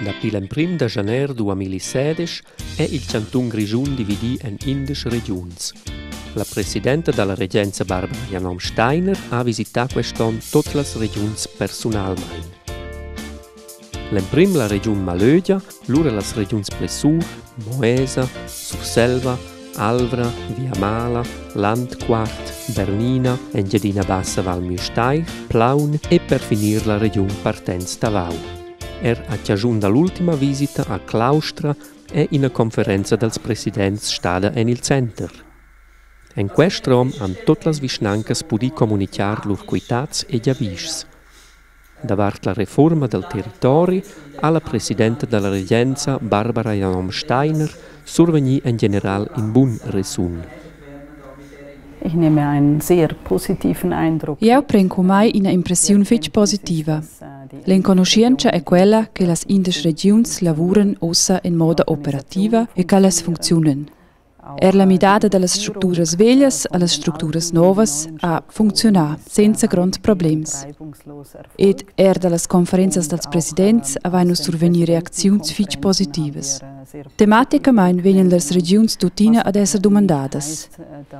Dapi l'emprim da janer 2016 è il chantun Grischun dividì en 11 regiuns. La presidenta da la regenza Barbara Janom Steiner ha visità quest onn tut las regiuns persunalmain. L'emprim la regiun Malögia, lura las regiuns Plessur, Moesa, Surselva, Alvra, Viamala, Landquart, Bernina, Engiadina Bassa Val Müstair, Plaun e per finir la regiun Partenz-Tavau. Er a chaschun da l'ultima visita a Claustra è ina conferenza dals presidents stada en il center. En quest rom han tut las vischnancas pudì communitgar lur quitads e giavischs. Davart la refurma dal territori ha la presidenta da la regenza Barbara Janom Steiner survegnì en general in bun resun. Ich nehme einen sehr positiven Eindruck. Jau prend cun mai ina impressiun fitg positiva. L'enconuschientscha è quella che las 11 regiuns lavuran ussa en moda operativa e ch'ellas funcziunan. Er la midada da las structuras veglias a las structuras novas ha funcziunà senza gronds problems. Ed er da las conferenzas dals presidents avain nus survegnì reacziuns fitg positivas. Tematicamain vegnan las regiuns tuttina ad esser dumandadas,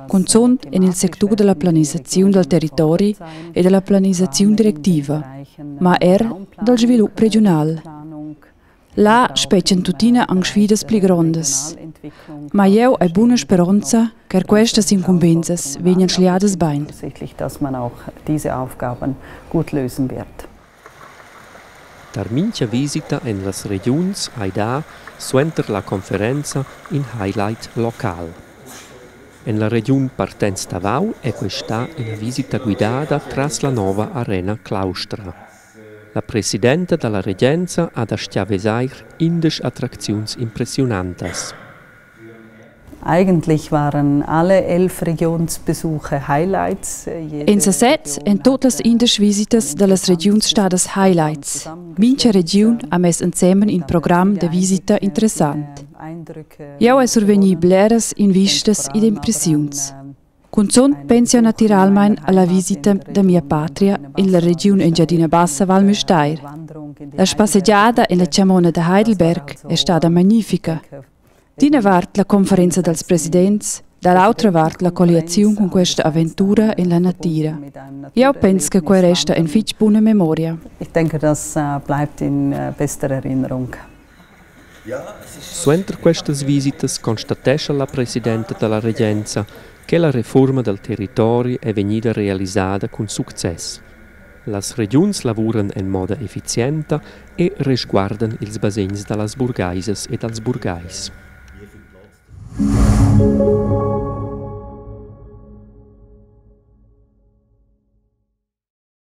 cunzunt en il sectur da la planisaziun dal territori e da la planisaziun directiva, ma er dal svilup regiunal. Là spetgan tuttina anc sfidas pli grondas. Ma jeu hai buna speronza ch'er questas incumbensas vegnan schliadas bain. Dass man auch diese Aufgaben gut lösen wird. Tar mintga visita en las regiuns hai dà, suenter la conferenza, in highlight local. En la regiun Partenz-Tavau è quai stà ina visita guidada tras la nova arena Claustra. La presidenta da la regenza ha dastgà vesair 11 attracziuns impressiunantas. Eigentlich waren alle 11 Regionsbesuche Highlights. En sesez èn tut las 11 visitas da las regiuns stadas highlights. Mincha regiun ha mess ensemen in program da visita interessant. Jau hai survegnì bleras invistas ed impressiuns. Cunzunt pens jau natiralmain a la visita da mia patria en la regiun Engiadina Bassa Val Müstair. La spassegiada en la chamona da Heidelberg è stada magnifica. D'ina vart la conferenza dals presidents, da l'autra vart la colliaziun cun questa aventura en la natira. Jau pens che quai resta en fitg buna memoria. Ich denke, das bleibt in bester Erinnerung. Suenter questas visitas constatescha la presidenta da la regenza che la refurma dal territori è vegnida realisada cun success. Las regiuns lavuran en moda effizienta e resguardan ils basegns da las burgaisas e dals burgais.